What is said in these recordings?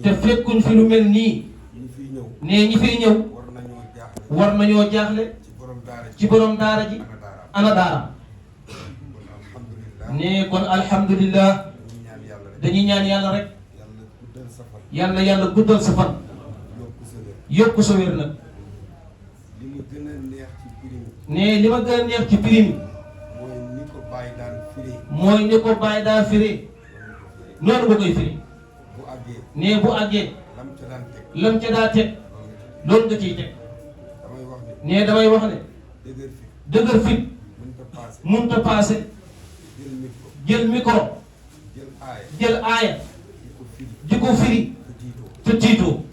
te fekkuñ fi lu mel nii nee ñi fiy ñëw war nañoo jaaxle ci borom daara ji ana daara nee kon alhamdulillah dañuy ñaan yàlla rek yàlla guddal sa fan yokku sa wér nag nee li ma gën a neex ci prix mooy ni ko bàyyi daan firi noonu nga koy firi nee bu àggee lam ca daa teg loolu nga ciy teg nee damay wax ne dëgër fit mënut a paase jël micro jël aaya di ko firi te tiitoo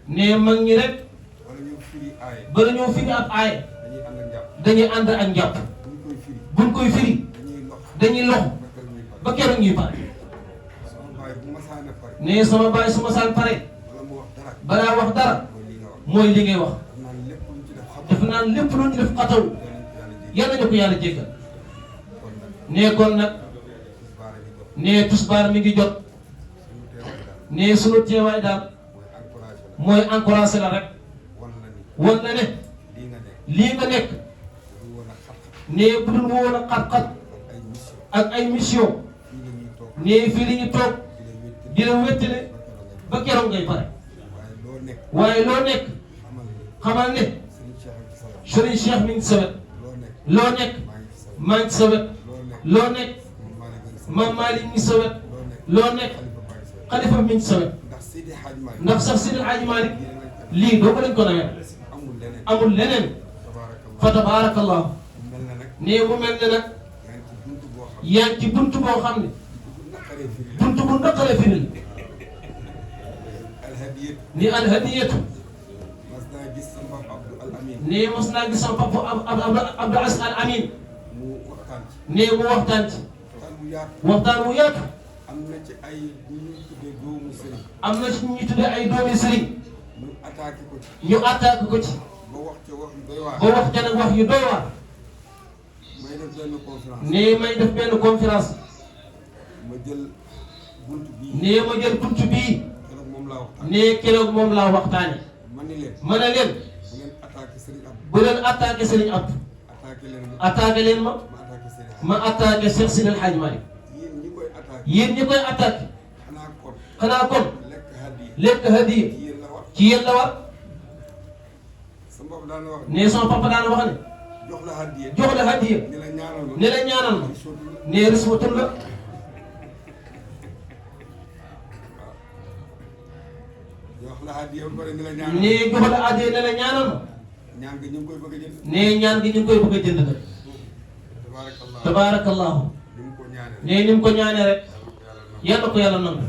nee mag ñi rek bala ñoo firi ab aaya dañuy ànd ak njàpp buñ koy firi dañuy lox ba keroog ñuy pare nee sama baay su ma saan pare balaa wax dara mooy li ngay wax def naan lépp lu ñu def xataw yàlla ñu ko yàlla jéggal nee kon nag nee tusbaar mi ngi jot nee sunu teewaay daal mooy encouragé la rek wan na ne lii nga nekk nee bu dul woon a xat-xat ak ay mission nee fii li ñu toog di la wéttale ba keroog ngay pare waaye loo nekk xamal ne Serigne Cheikh mi ngi sa wet loo nekk maa ngi sa wet loo nekk Mame Malick mi ngi sa wet loo nekk xalifa mi ngi sa wet ndax sax Seydi Hadji Malick lii doo ko lañ ko nawee amul leneen fa tabaarakallahu nee mu mel ne nag yaa ngi ci buntu boo xam ne buntu bu naqaree firil ni alhadiyatu nee mos naa gis sama papa Abdou Aziz Al Amin nee mu waxtaan ci waxtaan bu yaatu am na ci ay ñu tuddee doomu sëriñ am na ci ñu tuddee ay doomi sëriñ ñu attaqué ko ci ba wax ca wax yu doy waar ba wax ca nag wax yu doy waar may def benn conférence nee may def benn conférence ma jël buntu bii nee ma jël buntu bii keroog moom laa waxtaan nee keroog moom laa waxtaane ma ni leen ma ne leen bu ngeen attaqué sëriñ ab bu leen attaqué sëriñ ab attaqué leen ma ma attaqué Cheikh Sidi El Hadji Malick yéen ñi koy attaqué xanaa kon lekk hadiya ci yéen la war nee sama papa daana wax ne jox la hadiya ne la ñaanal ma nee riswatul la nee jox la hadiya ne la ñaanal ma nee ñaan gi ñu ngi koy bëgg a jënd nag tabaarakallahu nee ni mu ko ñaanee rek yàlla ko yàlla nangu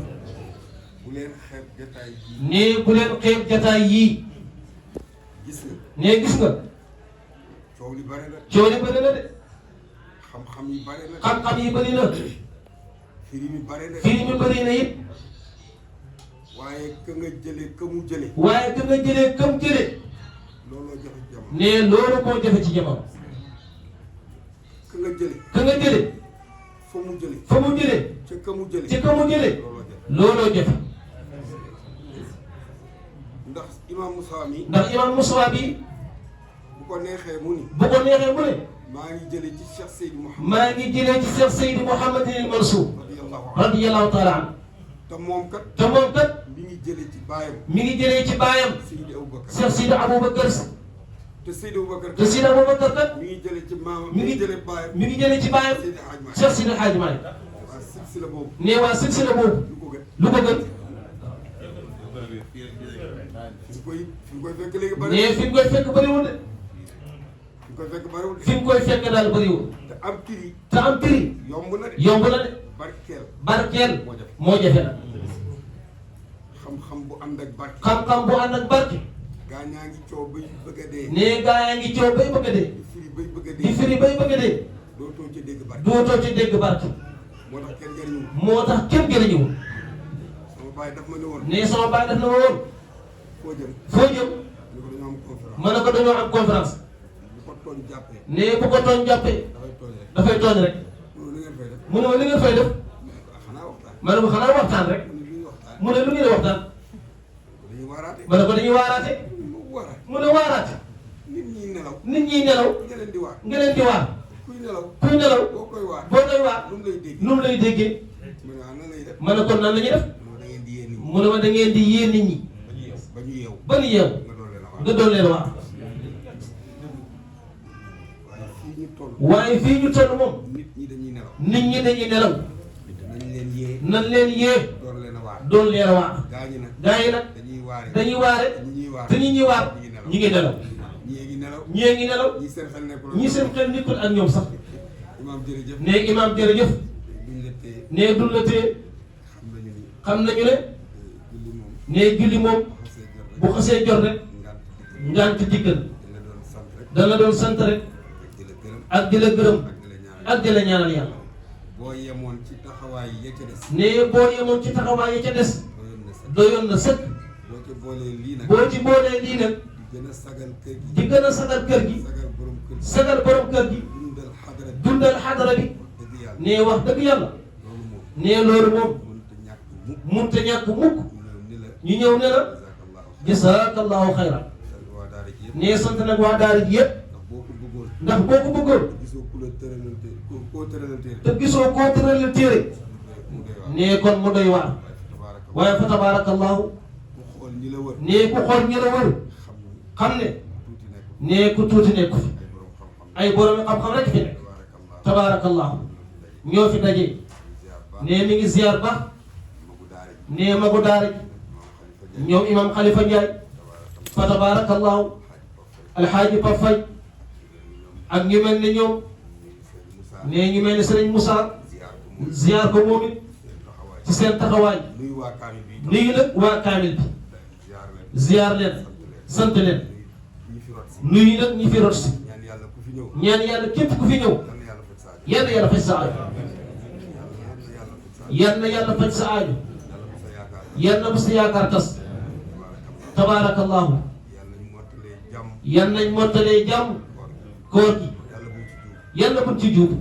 nee bu leen xeeb jataay yii nee gis nga coow li bëri na de xam-xam yi bëri na firi mi bëri na it waaye ka nga jëlee ka mu jëlee kam jëlee nee loolu moo jafe ci jamono ka nga jëlee fa mu jëlee ca ka mu jëlee looloo jafe ndax imam Moussa bi bu ko neexee mu ne maa ngi jëlee ci Cheikh Seydi Mouhamed El Mansour radiyallahu taala anhu te moom kat mi ngi jëlee ci baayam Cheikh Seydi Aboubacar te Seydi Aboubacar kat mi ngi jëlee ci maamam mi ngi jëlee ci baayam Cheikh Seydi El Hadji Malick nee waa silsila boobu lu ko gën nee fi nga koy fekk bëriwul de fi nga koy fekk daal bëriwul te am prix yomb na de barkeel moo jafe nag xam-xam bu ànd ak barke gaa ñaa ngi coow bay bëgg a dee nee gaa yaa ngi coow bay bëgg a dee di firi bay bëgg a dee dootoo ci dégg barke moo tax kenn jëriñuwul sama baay daf ma ne woon nee sama baay daf na ma woon foo jëm ma ne ko dañoo am conférence nee bu ko tooñ jàppee dafay tooñ rek mu ne ma li ngeen fay def ma ne ko xanaa waxtaan rek mu ne lu ngeen di waxtaan dañuy waaraate ma ne ko dañuy waaraate waaraate mu ne waaraate nit ñi nelaw nit ñi nelaw nga leen di waar nga leen di waar kuy nelaw kuy nelaw boo koy waar boo koy waar lu mu lay dégg nu mu lay déggee mu ne nan lay def ma ne kon nan la ñuy def da ngeen di yee nit ñi mu ne ma da ngeen di yee nit ñi ba ñu yeew ba ñu yeew nga doon leen a waar nga doon leen waar waaye fii ñu toll waaye fii ñu toll moom nit ñi dañuy nelaw nit ñi dañuy nelaw nañ leen yee nan leen yee door leen a waar doon leen a waar gaa ñi nag gaa yi nag dañuy waare dañuy waare ñi ñuy waar te ñi ñuy waar ñi ngi nelaw ñii ngi nelaw ñii ngi nelaw ñii seen xel nekkul ñi seen xel nekkul ak ñoom sax imaam jërëjëf ne imaam jërëjëf duñ la téye ne duñ la téye xam nañu ni xam nañu ne julli moom ne julli moom bu xasee jot rek ngant diggal dañ la doon sant rek dana doon sant rek di la gërëm ak di la gërëm ak di la ñaanal ak di la ñaanal yàlla boo yemoon ci taxawaay ya ca des ne boo yemoon ci taxawaay yi ca des doyoon na sax doyoon na sëkk boo ci boolee lii nag boo ci boolee lii nag di gën a sagal kër gi di gën a sagal kër gi sagal borom kër gi sagal borom kër gi dundal xadara bi dundal xadara bi dëgg yàlla ne wax dëgg yàlla loolu moom ne loolu moom mënut a ñàkk mukk munte ñàkk mukk ni la ñu ñëw ne la jazakallahu jazakallahu xayran sant waa daara ji yëpp ne sant nag waa daara ji yëpp ndax boo ko bëggoon ndax boo ko bëggoon gisoo ku la tëralal té koo tëralal téere te gisoo koo tëral téere mu doy waar ne kon mu doy waar tabaaraka waaye fa tabaarakallahu ku xool ñi la wër ne ku xool ñi la wër xam ni xam ne tuuti nekk ne ku tuuti nekku fi ay borom xam-xam ay borom xam-xam rek fi nekk tabaarakallah tabaarakallahu ñoo fi daje ziar ba ne mi ngi ziar ba magu daara ji ne magu daara ji moom xalifa ñoom imam Khalifa Ndiaye fa tabaarakallahu alxaaji Pap Fay ak ñu mel ne ñoom ne ñu mel ne Sëriñ Moussa ziar ko moom it ci seen taxawaay nuyu waa kaamil bi nuyu nag waa kaamil bi ziar leen ziar leen sant leen ñi fi rot si nuyu nag ñi fi rot si ñaan yàlla ku fi ñëw ñaan yàlla képp ku fi ñëw yal na yàlla faj sa aajo yal na yàlla faj sa aajo yàlla yal na faj sa aajo bu sa yaakaar tas tabaarakallahu yàlla ñu mottalee jàmm yal nañ mottalee jàmm koor gi yàlla bu ci yal juub na buñ ci juub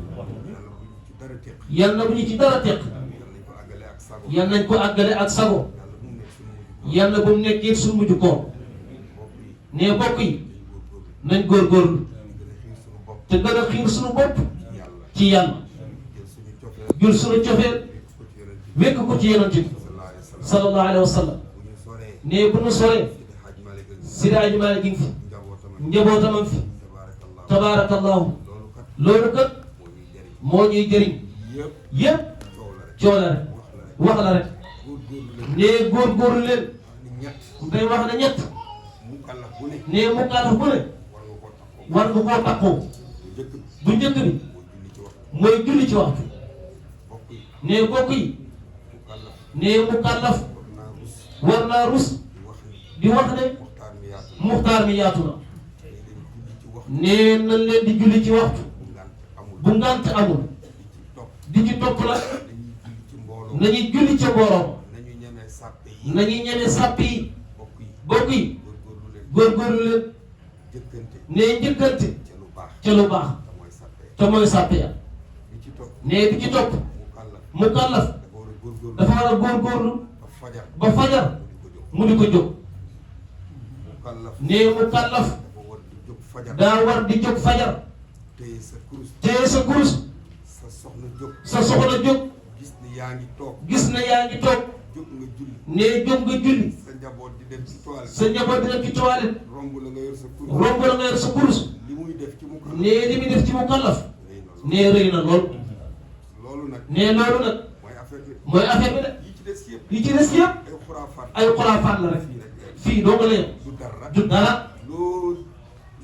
yàlla bu ñu ci dara teq yal na bu ñu ci dara teq yàlla nañ ko àggale ak sago yal nañ ko àggale ak sago yàlla bu mu nekk suñu mujj yal na bu mu nekk it suñu mujj koor bopp yi ne bokk yi dañ góorgóorlu nañ góorgóorlu gën a xiir suñu bopp te gën a xiir suñu bopp ci yàlla ci yàlla jël suñu cofeel jul suñu cofeel wékk ko ci yonent bi wékk ko ci yonent bi sallallahu alayhi wa sallam sallallahu alayhi wa sallam bu ñu soree ne bu nu soree Seydi Hadji Malick Seydi Hadji Malick gi ngi ak fi njabootam ak njabootam a ngi fi tabaarakallahu tabaarakallahu loolu kat loolu kat moo ñuy jëriñ moo ñuy jëriñ yëpp yépp coow la rek coono rek wax la rek wax la rek góorgóorlu la ne góorgóorlu leen ni ñett day wax na ñett mu kàllax bu ne ne mu kàllax bu ne war nga koo taxaw war nga koo takkoo bu njëkk bi bu njëkk bi mooy julli ci waxtu mooy julli ci waxtu bokk yi ne bokk yi mu kàllax ne mu kàllaf war naa rus war naa rus di wax ni di wax ne muxtaar mi yaatu muxtaar mi yaatu na ne dañ julli ci waxtu ne nañ leen di julli ci waxtu bu ngànt amul bu ngànt amul di ci topp di ci topp la dañuy julli ci mbooloo nañuy julli ca mbooloo nañu ñemee sàppe yi nañuy ñeme sàpp yi bokk yi bokk yi góorgóorlu leen góorgóorlu leen jëkkante ne njëkkante ca lu baax ca lu baax te mooy sàppe te mooy sàpp ya li ci topp ne bi ci topp mu kàllaf mu kàllaf dafa war a góorgóorlu dafa war a góorgóorlu ba fajar ba fajar mu di ko jóg mu di ko jóg mu kàllaf ne mu kàllaf dafa war di jóg fajar daa war di jóg fajar téye sa kurus téye sa kurus sa soxna jóg sa soxla jóg gis ni yaa ngi toog gis na yaa ngi toog jóg nga julli ne jóg nga julli sa njaboot di dem ci toilette sa njaboot dina ci toilette romb la nga yor sa kurus romb la nga yor sa kurus li muy def ci mu kàllaf ne li muy def ci mu kàllaf rëy na lool ne rëy na lool loolu nag ne loolu nag mooy affaire bi mooy affaire bi de yi ci des yëpp li ci des yëpp ay xuraafaat ay xuraafaat la rek fii rek fii doo nga la yem du dara du dara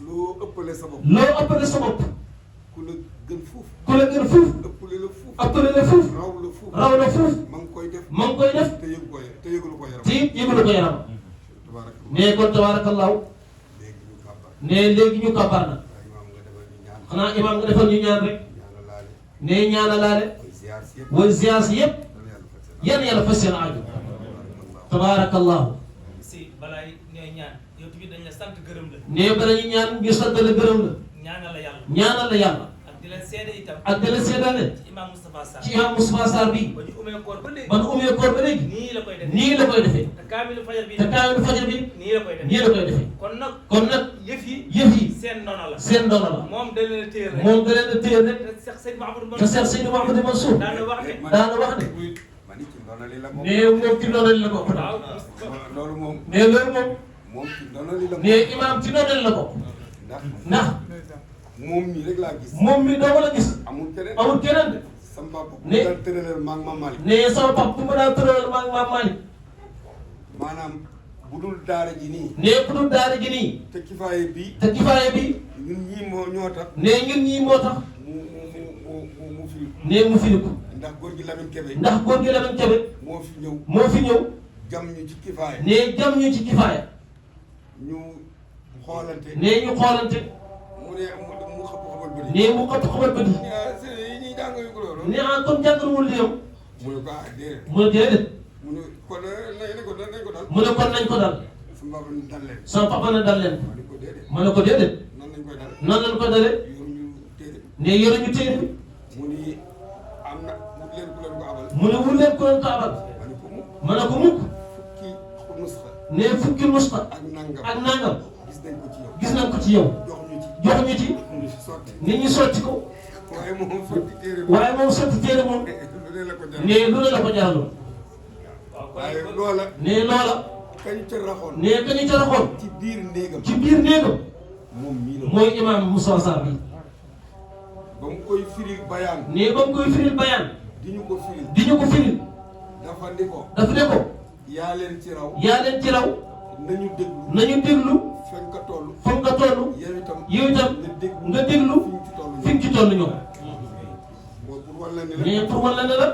loo ëppale sa bopp loo ëppale sa bopp ku la gën fuuf ku la gën fuuf ëppale la fuuf ëppale la fuuf raw la fuuf raw la fuuf ma ngi koy def ma ngi koy def te yëgu ko te yëgulu ko yaram te it yëgalu ko yaram tabaaraka ne kon tabaarakallaahu léegi ñu kàbbar ne léegi ñu kàbbar na waaye imaam nga defal ñu ñaan xanaa imaam nga defal ñu ñaan rek ñaana laale ne ñaanalaale koy ziar si yëpp way ziar si yëpp dana yàlla faj seen yan yàlla fas seen aajo tabaarakallaahu si balaay ngay ñaan yow tamit dañ la sant gërëm la ne bala ñu ñaan ñu sant la gërëm la ñaanal la yàlla ñaanal la yàlla ak di leen seede itam ak di la seedale ci imam Moustapha Sarr ci imam Moustapha Sarr bi ba ñu umee koor ba léegi ba nu umee koor ba léegi nii la koy defee nii la koy defee te kaamilu fajar bi te kaamilu fajar bi nii la koy nii defee la koy defee kon nag yëf yi seen ndono la seen ndono la moom da leen a téye rek moom da leen a téye rek te Cheikh Seydou Mahamadou te Cheikh Seydou Mouhamadou Mansour daana wax ne daana wax ne man it ci ndono li la bokk. nee moom ci ndono li la bokk waaw loolu moom. nee loolu moom moom ci ndono li la bokk. nee imaam ci ndono li la bokk ndax moom mii rek laa gis. moom mi doo la gis amul keneen. amul keneen de sama papa bu ne daan tëralal maa ngi ma Malick. nee sama papa bu ma daan tëralal maa ngi maam Malick maanaam bu dul daara ji nii. nee bu dul daara ji nii te kifaaye bi te kifaaye bi ñun ñii moo ñoo tax. nee ñun ñii moo tax mu firi. nee mu firi ko ndax góor gi Lamine Kébé. ndax góor gi Lamine Kébé moo fi ñëw. moo fi ñëw jam ñu ci kifaaye. nee jam ñu ci kifaaya ñu xoolante. nee ñu xoolante mu ne mu xamal bëri. nee mu xëpp xamal bët yi yi ñuy jàng yu ko loolu. nee ah comme jàngalwul li yow mu ne ko ah déedéet. mu ne déedéet mu ne kon nañ ko dal. mu ne kon nañ ko dal sama papa ni dal leen. sama papa na dal leen ma ne ko déedéet. mu ne ko déedéet nan lañ koy dal. noonu lañ ko dalee yoruñu téere. nee yoruñu téere bi mu ni am na mu leen ku leen ko abal. mu ne wul leen ko leen ko abal ma ne ko mu ma ne ko mukk fukki nusxa nee fukki musta ak nangam. ak nangam gis nañ ko ci yow. gis nañ ko ci yow jox ñu ci. jox ñu ci ñu si sotti. nit ñi sotti ko waaye moom sotti téere bi. waaye moom sotti téere moom lu ne la ko jar. nee lu ne la ko jaraloon waaw waaye kon loola. nee loola kañ ca raxoon. nee ka ñu ca raxoon ci biir néegam. ci biir néegam moom mii la. mooy imaam Moussa Sarr bi ba mu koy firil bayaan. nee ba mu koy firil bayaan di ñu ko firil. di ñu ko firil dafa ni ko. dafa ne ko yaa leen ci raw. yaa leen ci raw nañu déglu. nañu déglu fañ ko toll. foog nga toll yow itam. yow itam nga déglu fi ñu ci toll ñoom mooy pour wàll ni la. mais pour wala ne la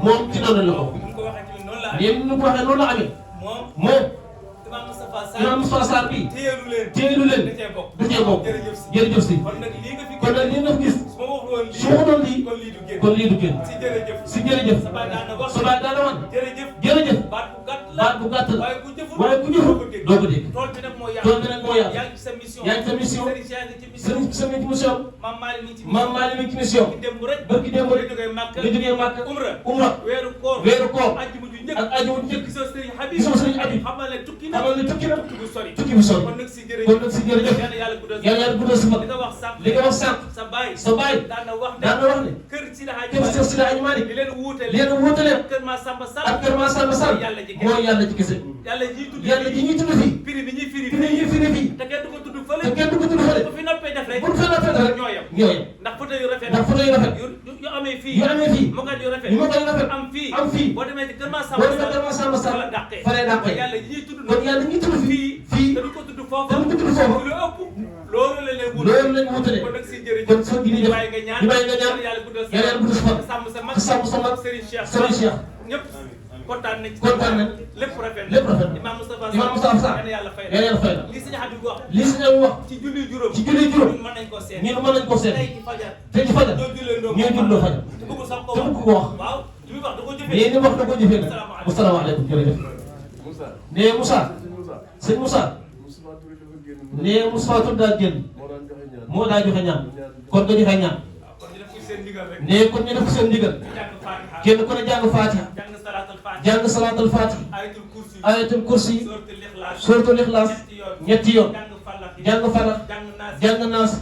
moom ci noonu la ko bu ñu ko waxee tamit noonu la amee mais ni ko waxee loolu la amee moom moom imam Moustapha imaam Sarr Moussa Sarr bi téyeelu leen téelu leen da cee bokk da cee bokk jërëjëf si jërëjëf si kon nag lii nga fi kon nag li nga gis su ma wax woon lii su ma doon lii kon lii du génn kon lii du génn si jërëjëf si jërëjëf sa baay daan na wax sa baay daana wax jërëjëf jërëjëf baat bu gàtt la baat bu gàtt la waaye ku jëful waaye ku jëful doo ko dégg tool bi nag moo yàqu tool bi nag moo yàqu yaa ngi ci sa mission yaa ngi sa mission Serigne Cheikh ngi ci mission sëriñ sëriñ ci mission Mame Malick mi ci maam Malick mi ci mission ki démb rek barki démb rek nga jógee Màkka nga jógee Màkka umra umra weeru koor weeru koor ajjuma ju njëkk ak aju njëkk gisoo Serigne Habib gisoo Serigne Habib xamal ne tukki na xamal ne tukki na tukki bu sori tukki bu sori kon nag si kon nag si jërëjëf yàlla yàlla guddal yàlla yàlla guddal si mag li nga wax sànq li nga wax sànq sa baay sa baay daan na wax daan na wax ne kër si la kër Seex Sidi Hadji Malick di leen wuutale leen wuutale kër ma Samba Sall ak kër Massamba Sall yàlla ji kese mooy yàlla ci kese yàlla ji tudd yàlla ji ñuy tudd fii firi bi ñuy firi fi ñuy firi fii te kenn du ko tudd fële te kenn du ko tudd fële bu fi noppee def rek bu fee rafet rek ñoo yem ñoo yem ndax photo yu rafet ndax photo yu rafet yu amee fii yu amee fii mokat yu rafet yu ma koy rafet am fii am fii boo demee ci kër ma boo Samba demee kër Massamba Sall fa la dàqee fa lay dàqee yàlla ji ñuy tudd kon yàlla ñuy tudd fii fii te du ko tudd foofu te du ko tudd foofu lu ëpp loolu la leen wut loolu lañ wutale kon nag si jërëjëf kon soo gini ñu def bàyyi nga ñaan ñu bàyyi nga ñaan yàlla guddal yàlla yàlla guddal sa fan sàmm sa mag sàmm sa mag Serigne Cheikh Serigne Cheikh ñëpp kontaan nañ ci kontaan nañ lépp rafet lépp rafet Imam Moustapha Imam Moustapha Sarr yàlla yàlla fay yàlla yàlla fay la li Serigne Habib wax li si ñoom wax ci julli juróom ci julli juróom ñun mën nañ koo seet ñun mën nañ ko seet tey ci fajar te ci fajar ñoo jullee ndoo ñoo julloo fajar te bëgg sax ko te wax bëgg ko wax waaw li muy wax da ko jëfee mais ni wax da ko jëfee nag asalaamaaleykum jërëjëf nee Moussa sëñ Moussa nee Moussa Touré daa génn moo daa joxe ñaan kon nga joxe ñaan kon ñu def ko seen ndigal rek nee kon ñu def seen ndigal jàng Fatiha kenn ku ne jàng Fatiha jàng salaatul Fatiha jàng salaatul Fatiha ayatul kursi ayatul kursi suratul ikhlas suratul Ikhlas ñetti yoon jàng Falaq jàng Falaq jàng Naas jàng Naas